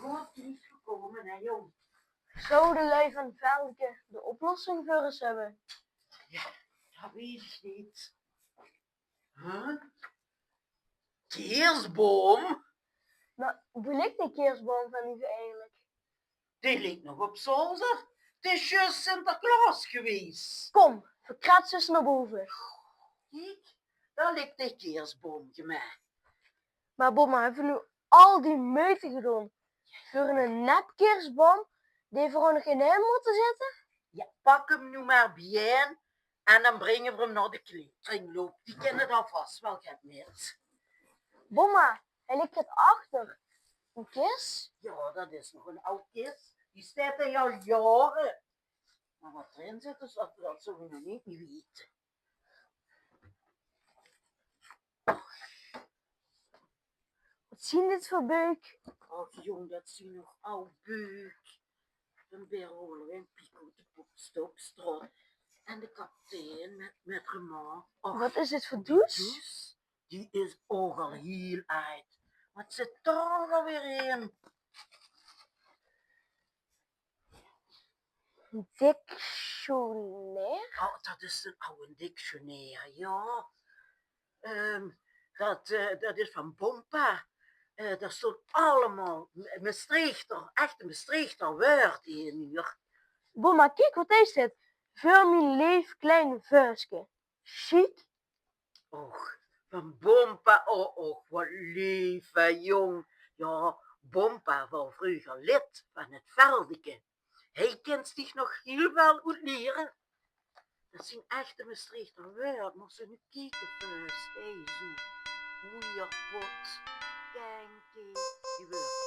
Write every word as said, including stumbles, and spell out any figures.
Good, die is gekomme, hè, jóng. Zouwe de lui vaan Veldeke de oplossing veur us höbbe? Jao, dat weet iech neet. Huh? Keersboum? Meh boe ligk dee keersboum vaan uuch eigelek? Dee ligk nog op zolder. 't Is zjus Sinterklaos gewees. Kom, veer kretse us nao bove. Kiek, dao ligk de keersboum gemaak. Meh Boma, höbbe veer noe al die meujte gedoon veur 'ne nep keersboum dee veer nog in de hemel mote zitte? Jao, pak 'm noe mer bijein en daan bringe veer 'm nao de kle-, kringloop. Die kinne dao vas wel get mèt. Boma, heer ligk get achter. 'n Kis? Jao, dat is nog 'n aw kis. Die steit hei al jaore. Meh wat d'rin zit, dat, dat zouwe veer nog neet weite. Wat zien dit veur beuk? Och jóng, dat zien nog aw beuk. Daan beer Roller en Pico de Stokstraot. En de kaptein mèt, mèt Remar. Och, wat is dit veur does? Does, die is ouch al hiel aajd. Wat zit dao alweer in? Dictionair? Oh, dat is 'nen awen dictionair, jao. Ehm, dat, eh, dat is vaan Bompa. Eh, dao stoon allemaol Me-, Mestreechter, echte Mestreechter wäörd in. Boma, kiek wat hei steit. Veur mien leef klein veuske. Sjiek. Och, vaan Bompa, och, och, wat leef, hè, jóng. Jao, Bompa waor vreuger lid vaan 't Veldeke. Hei kins diech nog hiel wel oet liere. Dat zien echte Mestreechter wäörd, mós ze noe kieke, veuske. Hei, zoe. Hoeier, pot, kenke, die wäörd